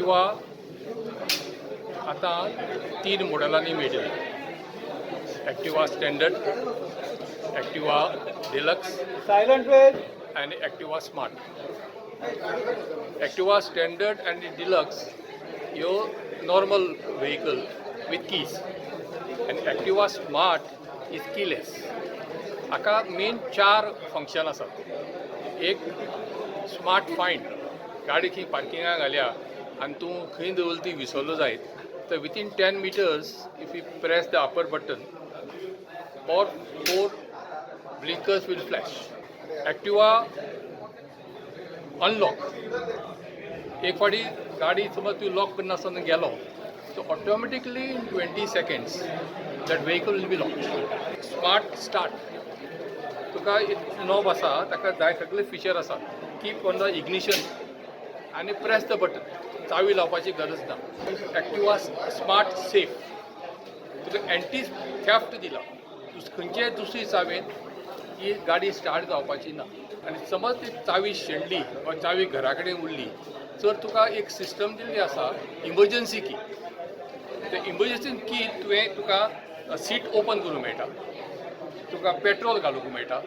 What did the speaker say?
Activa आतां तीन मॉडलांनी मेळटली: Activa standard, Activa deluxe silent page आनी एक्टिवा स्मार्ट. एक्टिवा स्टँडर्ड आनी डिलक्स ह्यो नॉर्मल व्हेकल विथ कीज आनी एक्टिवा स्मार्ट is keyless. हाका मेन चार फंक्शन आसात. एक, स्मार्ट फायंड. गाडी खंय पार्किंगाक घाल्या आनी तूं खंय दवरली ती विसरलो जायत तर within 10 meters, if you press the upper button or four blinkers will flash. Activa unlock. एक फावटी गाडी समज तूं लॉक करनासतना गेलो, so automatically in 20 seconds that vehicle will be lock. Smart start, तुका एक नॉब आसा, ताका जाय सगळे फिचर आसा. कीप ऑन the ignition आनी प्रेस the button, चावी लावपाची गरज ना. एक्टिवा स्मार्ट सेफ, तुका एंटी थेफ्ट दिला. खंयचेय दुसरी चावेन ही गाडी स्टार्ट जावपाची ना. आनी समज ती चावी शेणली वा चावी घरा कडेन उरली तर तुका एक सिस्टम दिल्ली आसा, इमर्जन्सी की. ते इमर्जन्सी की तुवें तुका सीट ओपन करूंक मेळटा, तुका पेट्रोल घालूंक मेळटा.